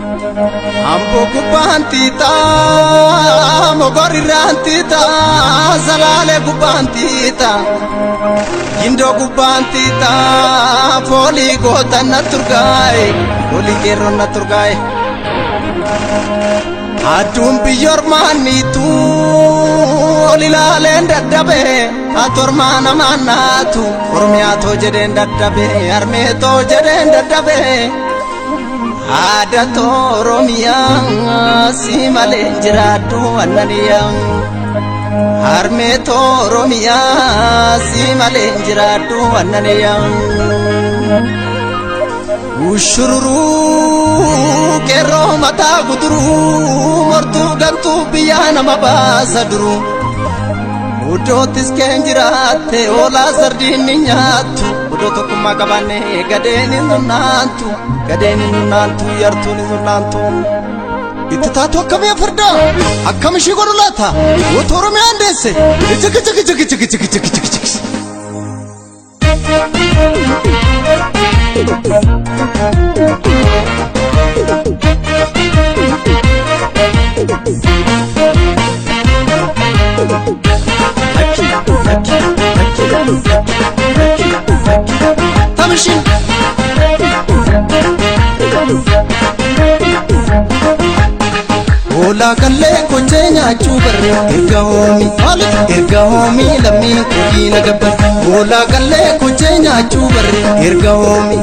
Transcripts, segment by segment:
Ambo gubbaantiita mogoriraantiita salaale gubbaantiita gindoo gubbaantiita foolii goota na turgaaye foolii qeerroo na turgaaye. Aduun biyyoormaaniitu ol ilaaleen dadhabee hatormaa namaa naatu oromiyaatoo jedheen dadhabee harmeetoo jedheen dadhabee. Aadaa Oromiyaa si malee jiraadhu annaniyaa. Harmee Oromiyaa si malee jiraadhu annaniyaa. Ushururuu qeerroo mataa guduruu mortuu gantuu biyyaa nama baasa duruu. Iddootis keen jiraatte oolaa sardiin ni nyaattu. Iddoo tokkummaa qabaanne gadeen hin nunnaantu. Gadeen hin nunnaantu yartuun hin nunnaantu. Itti taatu akkamii fardaa akkam ishii godhu laata woto Oromiyaan deesse chiki chiki chiki chiki chiki chiki chiki chiki. Tamishin. Hoolaa kallee kochee nyaachuu barree erga hoomii erga hoomii lammii kodiina gabbar. Hoolaa kallee kochee nyaachuu barree erga hoomii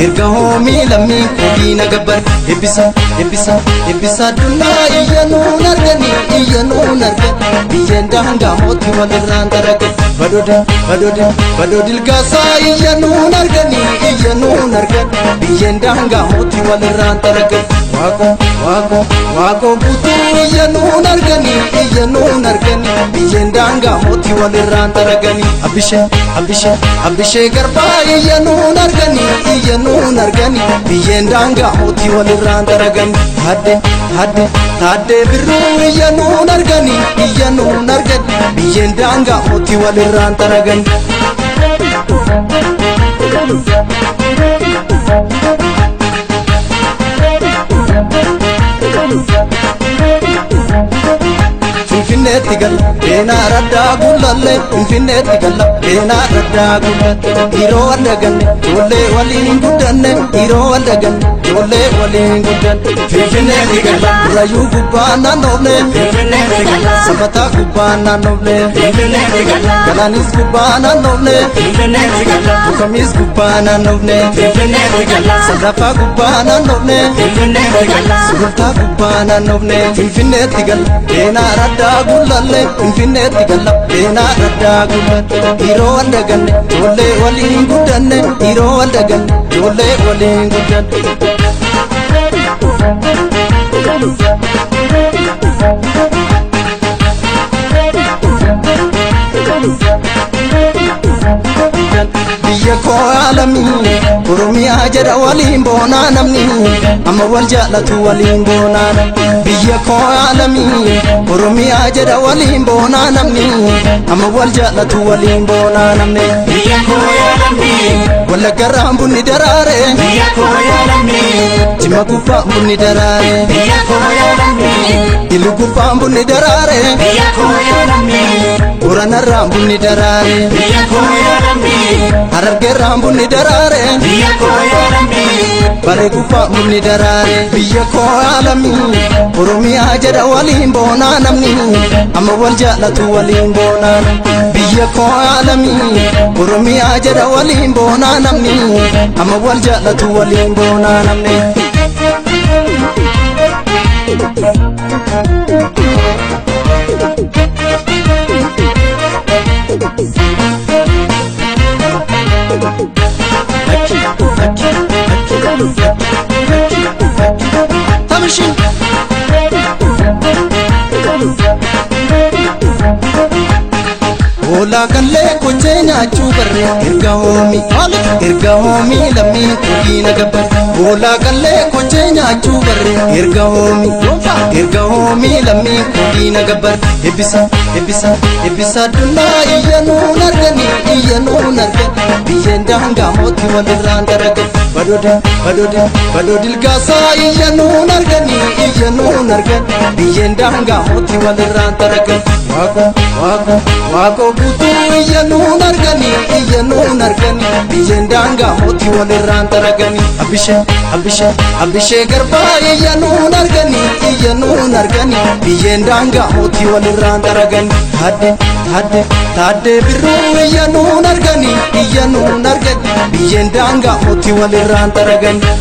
erga hoomii lammii kodiina gabbar. Eebbisa eebbisa eebbisa addunyaa iyya nuun arganii iyya nuun argan biyyeen daangaa mootii walirraan daragan. Badoodin badoodin badoodil gaasaa iyya nuun arganii iyya nuun argan biyyeen daangaa mootii walirraan daragan. Waaqoo waaqoo waaqoo guutuu iyya nuun arganii iyya nuun arganii biyyeen daangaa mootii walirraan daraganii. Abbishee abbishee abbishee garbaa iyya nuun arganii iyya nuun arganii biyyeen daangaa mootii walirraan daraganii. Taaddee taaddee taaddee birruu iyya nuun arganii iyya nuun arganii biyyeen daangaa mootii walirraan daraganii. Finfinneetti galla beenaa raddaa gullallee Finfinneetti galla beenaa raddaa gullalle dhiiroo wal daganne ijoollee waliin guddanne dhiiroo wal daganne ijoollee waliin guddanne Finfinneetti galla Burayyuu gubbaa naannoofne Finfinneetti galla Sabataa gubbaa naannoofne Finfinneetti galla Galaanis gubbaa naannoofne Finfinneetti galla Dukamis gubbaa naannoofne Finfinneetti galla Sadaffaa gubbaa naannoofne Finfinneetti galla Sulultaa gubbaa naannoofne Finfinneetti galla beenaa raddaa gullallee Finfinneetti galla beenaa raddaa gullalle dhiiroo wal daganne ijoollee waliin guddanne dhiiroo wal daganne ijoollee waliin guddanne. Biyya koo alamii Oromiyaa jedha waliin boonaa namni amma wal jaalatu waliin boonaa namni. Biyya koo alamii Oromiyaa jedha waliin boonaa namni amma wal jaalatu waliin boonaa namni. Biyya koo yaalamii Wallaggarraan bunni daraare Biyya koo yaalamii Jimma gubbaan bunni daraare Biyya koo yaalamii Illu gubbaan bunni daraare Biyya koo yaalamii Boranarraan bunni daraare Biyya koo yaalamii Harargeerraan bunni daraare Biyya koo yaalamii Baree gubbaan bunni daraare biyya koo alamii Oromiyaa jedha waliin boonaa namni amma wal jaalatu waliin boonaa namni. Biyya koo alamii Oromiyaa jedha waliin boonaa namni amma wal jaalatu waliin boonaa namni. Tamishin. Hoolaa kallee kochee nyaachuu. nyaachuu barre erga hoomii erga hoomii lammii kodiina gabbar hoolaa qallee kochee nyaachuu barre erga hoomii erga hoomii lammii kodiina gabbar ebbisa ebbisa ebbisa addunyaa iyya nuun arganii iyya nuun argan biyyeen daangaa mootii walirraan daragan badoodi badoodi badoodil gaasaa iyya nuun arganii iyya nuun argan biyyeen daangaa mootii walirraan daragan waaqo waaqo waaqo guutuu iyya nuun arganii iyya nuun arganii biyyeen daangaa mootii walirraan daraganii abbishee abbishee abbishee garbaa iyya nuun arganii iyya nuun arganii biyyeen daangaa mootii walirraan daraganii taaddee taaddee taaddee birruu iyya nuun arganii iyya nuun arganii biyyeen daangaa mootii walirraan daraganii.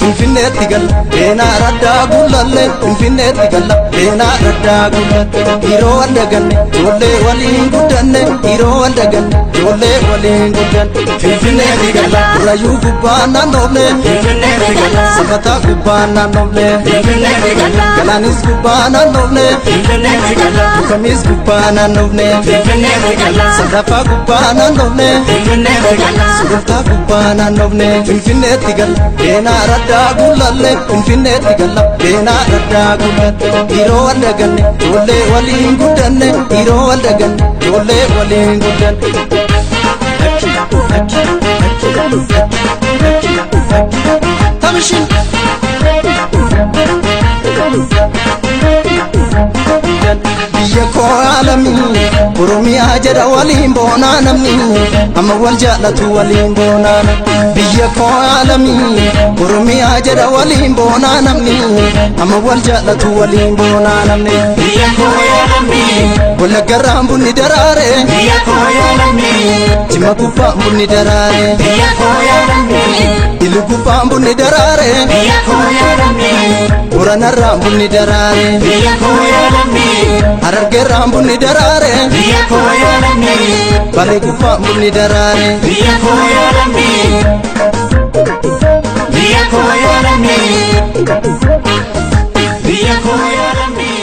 Finfinneetti galla beenaa raddaa gullalle Finfinneetti galla beenaa raddaa gullalle yeroo wal daganne ijoollee waliin guddanne yeroo wal daganne ijoollee waliin guddanne Finfinneetti galla Buraayyuu gubbaa naannoofne Finfinneetti galla Sabataa gubbaa naannoofne Finfinneetti galla Galaanis gubbaa naannoofne Finfinneetti galla Dukamis gubbaa naannoofne Finfinneetti galla Sadaffaa gubbaa naannoofne Finfinneetti galla Sulultaa gubbaa naannoofne Finfinneetti galla beenaa raddaa gullalle Finfinneetti galla beenaa raddaa gullalle yeroo wal daganne ijoollee waliin guddanne yeroo wal daganne ijoollee waliin guddanne. Tamishin. Biyya koo alamii Oromiyaa jedha waliin boonaa namni amma wal jaallatu waliin boonaa namni biyya koo alamii Oromiyaa jedha waliin boonaa namni amma wal jaallatu waliin boonaa namni Biyya koo yaa lammii Wallaggarraan bunni daraare Biyya koo yaa lammii Jimma gubbaan bunni daraare Biyya koo yaa lammii Illu gubbaan bunni daraare Biyya koo yaa lammii Boranarraan bunni daraare Biyya koo yaa lammii Harargeerraan bunni daraare Biyya koo yaa lammii Balee gubbaan bunni daraare Biyya koo yaa lammii Biyya koo yaa lammii Biyya koo yaa lammii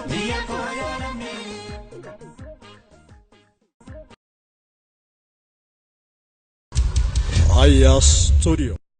Biyya koo yaa lammii Aya Studio.